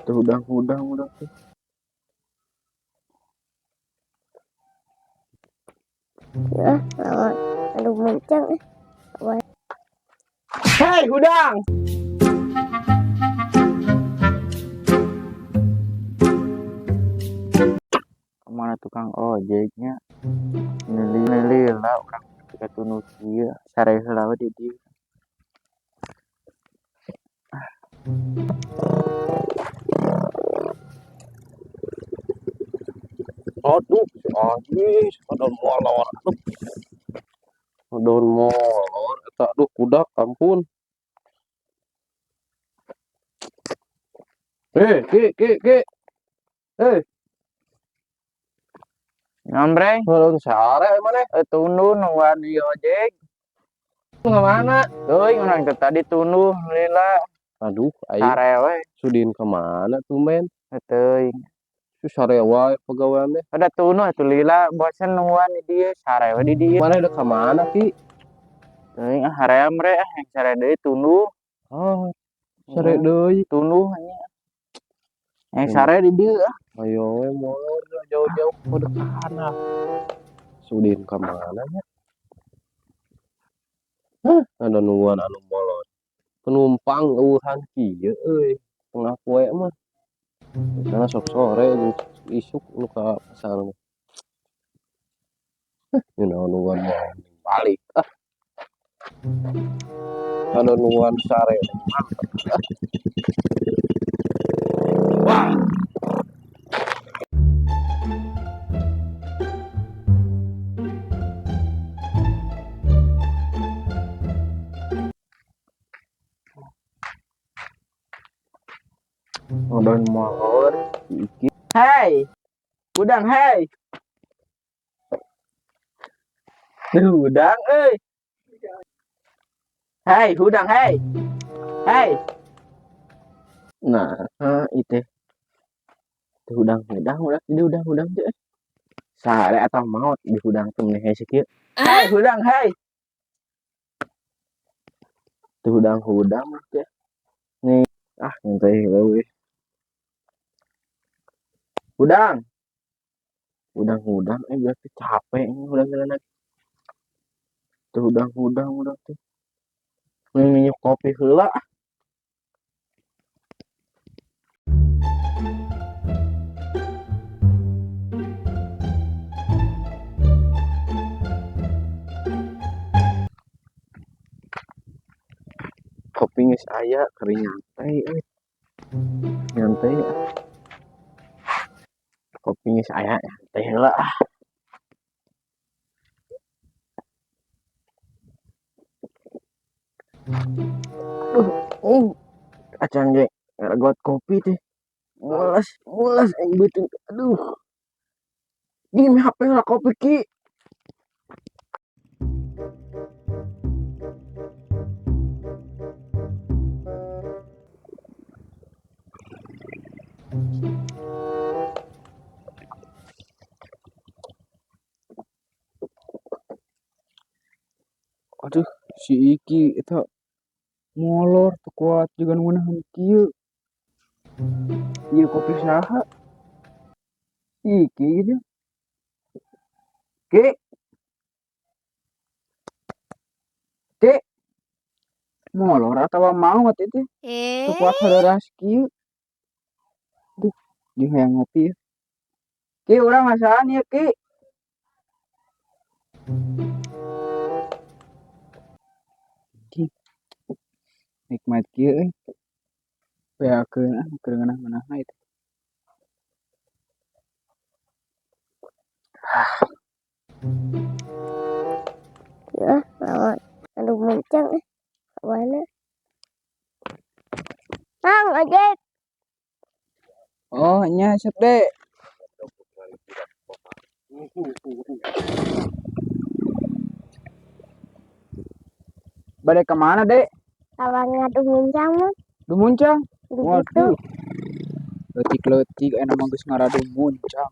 Tuh hudang-hudang udah tuh. Ya, lawan. Aduh, muncang eh. Hei, hudang. Kemana tukang ojeknya? Neli neli lah orang ketika tunu kieu sare heula we di dieu. Aduh, si Ajis, ada molor. Aduh. Ada molor eta, aduh, kudak ampun. Eh, ki ki ki. Eh, Ngambreng, ngalun sare maneh? Eh, tunduh nungguan di ojek. Ka mana? Teuing urang teh tadi tunduh lila. Aduh, aing sare we. Sudin ka mana tumben? Eh, teuing. Su sare wae pagawean teh. Ada tunduh atuh lila bosen nungguan di dieu sare we di dieu. Maneh dek ka mana, Ki? Teuing ah, haream re ah, yang sare deui tunduh. Ah, sare deui. Tunduh nya. Yang sare di dieu ah. Ayo we molor jauh-jauh pada kana. Sudin ka mana nya? Hah, ada nungguan anu molor. Penumpang eueuhan kieu euy. Tengah poe mah. Biasana sok sore jeung isuk nu ka pasar mah. Hah, ngeunah nungguan molor balik ah. Ada nungguan sare. Wah. Ngodon molor si Iki. Hei, udang hei. Hudang euy. Hei, hudang hei. Hei. Nah, itu. Teu hudang-hudang udah di hudang-hudang teh. Sare atau maot di hudang teh meni hese kieu. Hei, hudang hei. Teu hudang-hudang teh. Nih, ah nyantai heula we. Hudang. Hudang-hudang berarti capek ini hudang jalan lagi. Teu hudang-hudang udah teh. Mending minum kopi heula. Kopi geus aya keur nyantai euy. Nyantai ah. Kopi geus aya nyantai heula ah. Aduh, acan ge ngaregot kopi teh. Mules, mules aing beuteung. Aduh. Di HP lah kopi ki. Aduh, si Iki eta molor teu kuat juga ngeunaheun kieu. Ieu kopi saha? Iki gitu. Ki. Ki. Molor atawa maot itu? Teu kuat hareurah kieu. Duh, jeung hayang ngopi. Ki, urang ngasaan ieu, Ki. Nikmat kieu euy. Beakeun ah keur ngeunah-ngeunahna itu. Ya, lawan. Aduh, muncang eh. Mana? Mang, ojek. Oh, nya sok deh. Bade ke mana, Dek? Lawan ngadu muncang mah. Du muncang? Di situ. Waduh. Leutik-leutik aya mah geus ngaradu muncang.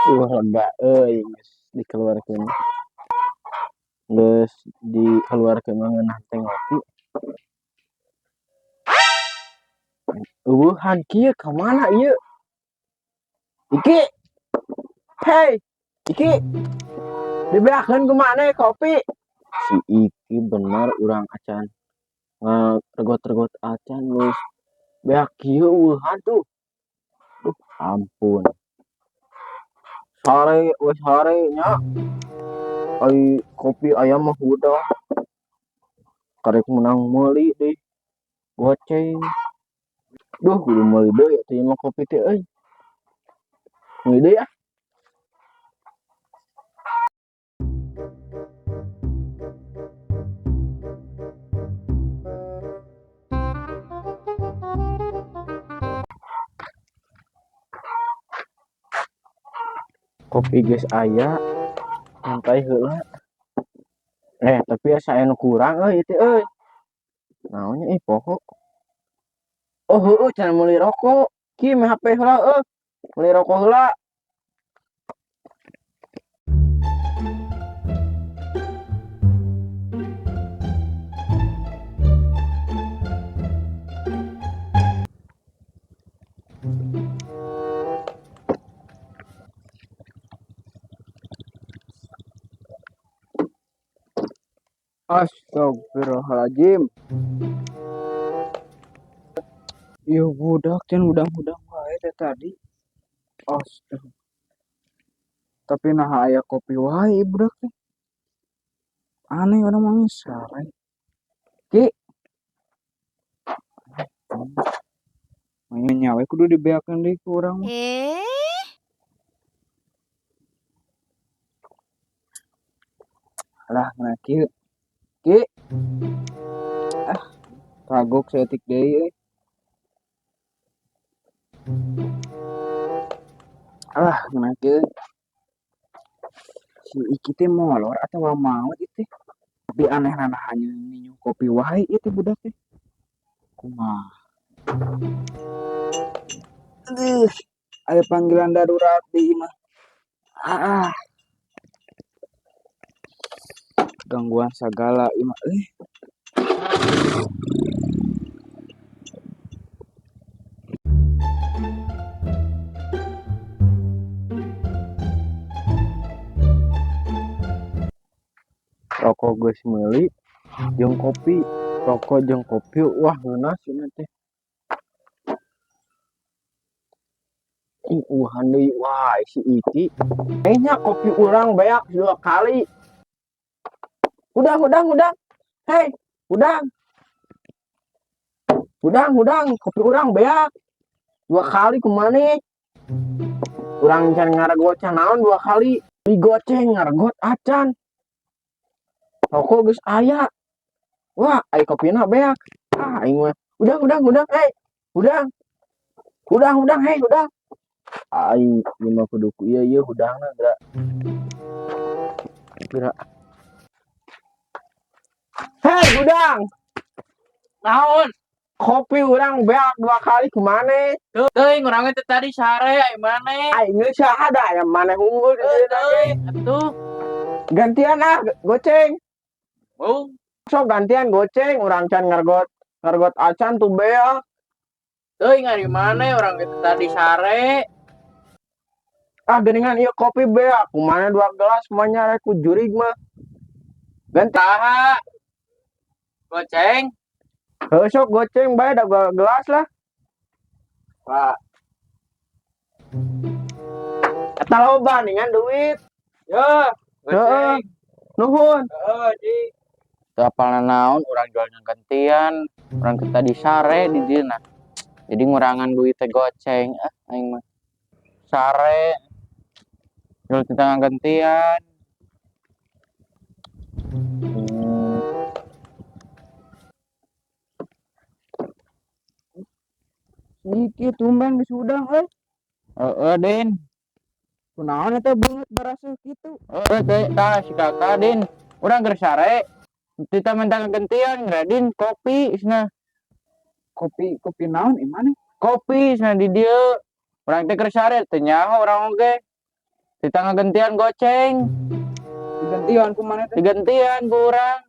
Wah, lega euy geus dikeluarkeun. Geus dikeluarkeun mah ngeunah teh ngopi. Euweuhan kieu ka mana ieu? Iki. Hei, Iki. Dibeakeun ku maneh kopi? Si Iki bener urang acan ngaregot-regot acan geus beak kieu euweuhan tuh. Duh, ampun. Sare we sare nya. Ai kopi aya mah hudang. Karek menang meuli deui. Goceng. Duh, kudu meuli deui atuh ieu mah kopi teh euy. Meuli deui ah. Kopi geus aya, santai heula. Tapi asa aya nu kurang euy ieu teh euy. Naon nya euy poho. Oh heueuh cenah meuli rokok. Ki meh HP heula euy. Meuli rokok heula. Astagfirullahaladzim. Ieu budak can hudang-hudang wae teh tadi. Astaga. Tapi naha aya kopi wae ieu budak teh. Aneh urang mah sare. Ki. Nya we kudu dibeakeun deui ku urang mah. Alah, nah kieu. Ki. Ah, kagok saeutik deui euy. Alah, nah kieu. Si Iki teh molor atawa maot ieu teh. Tapi aneh naha nyinyuh kopi wae ieu teh budak teh. Kumaha? Aduh, aya panggilan darurat di imah. Ah. Gangguan sagala imah euy. Rokok geus meuli jeung kopi, rokok jeung kopi wah ngeunah cenah teh. Ih, uhan deui wah si Iki. Kayaknya kopi urang beak 2 kali. Hudang, hudang, hudang. Hei, hudang. Hudang, hudang, kopi urang beak 2 kali kumaneh. Urang can ngaregot can naon 2 kali. Digoceng ngaregot acan. Rokok geus aya. Wah, ai kopina beak. Ah, aing mah. Hudang, hudang, hudang, hei. Hudang. Hudang, hudang, hei, hudang. Aing ieu mah kudu ku ieu ieu hudangna geura. Geura. Hei, hudang. Naon? Kopi urang beak 2 kali kumaneh? Teuing urang teh tadi sare ai maneh. Aing geus saha da aya maneh unggul di dieu Teuing atuh. Gantian ah, goceng. Bung. Sok gantian goceng urang can ngargot acan tuh beak. Teuing ari maneh urang teh tadi sare. Ah, geuningan ieu kopi beak kumaneh 2 gelas mah rek ku jurig mah. Ganti. Saha? Goceng. Heuh sok goceng bae da 2 gelas lah. Pak. Eta loba ningan duit. Yo, goceng. Heeh. Nuhun. Heeh, Ji. Teu apal naon urang jual gantian, urang teh tadi sare di dieu nah. Jadi ngurangan duit teh goceng ah aing mah. Sare. Jual tentang gantian. Iki tumben geus hudang euy. Heeh, Din. Kunaon eta beungeut baraseuh kitu? Heeh, teh tah si kakak Din. Urang keur sare. Kita minta gantian, Din kopi cenah. Kopi, kopi naon ieu maneh? Kopi cenah di dieu. Urang teh keur sare teu nyaho urang oge. Kita ngagantian goceng. Digantian ku maneh teh? Digantian ku urang.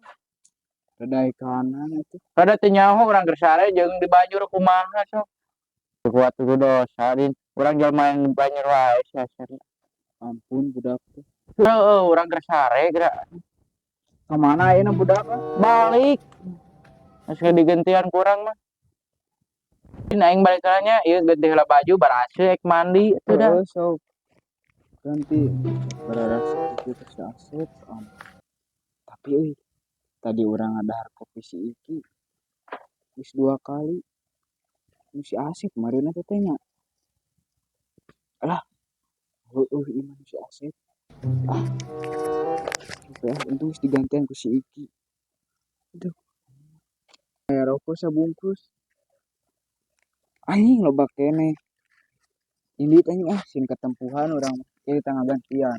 Rada kanan itu. Rada teu nyaho urang keur sare jeung di banjur kumaha sok. Teu kuat ku dosa, Din. Urang jelema yang banjur wae sia. Ampun, budak teh. Heeh, urang keur sare geura. Ka mana ayeuna budak ah? Balik. Geus digantian ku urang mah. Ini aing balik nya, ieu ganti heula baju baraseuh ek mandi atuh dah. Heeh, sok. Ganti bararas itu teh si Asep. Tapi euy, tadi urang ngadahar kopi si Iki. Geus dua kali. Nu si Asep meureun eta teh nya. Alah. Heueuh, ieu mah si Asep. Ah. Oke, ah, untung geus digantian ku si Iki. Aduh. Aya rokok sabungkus. Anjing, loba keneh. Indit anjing ah, sieun katempuhan urang mah. Jadi tangga gantian.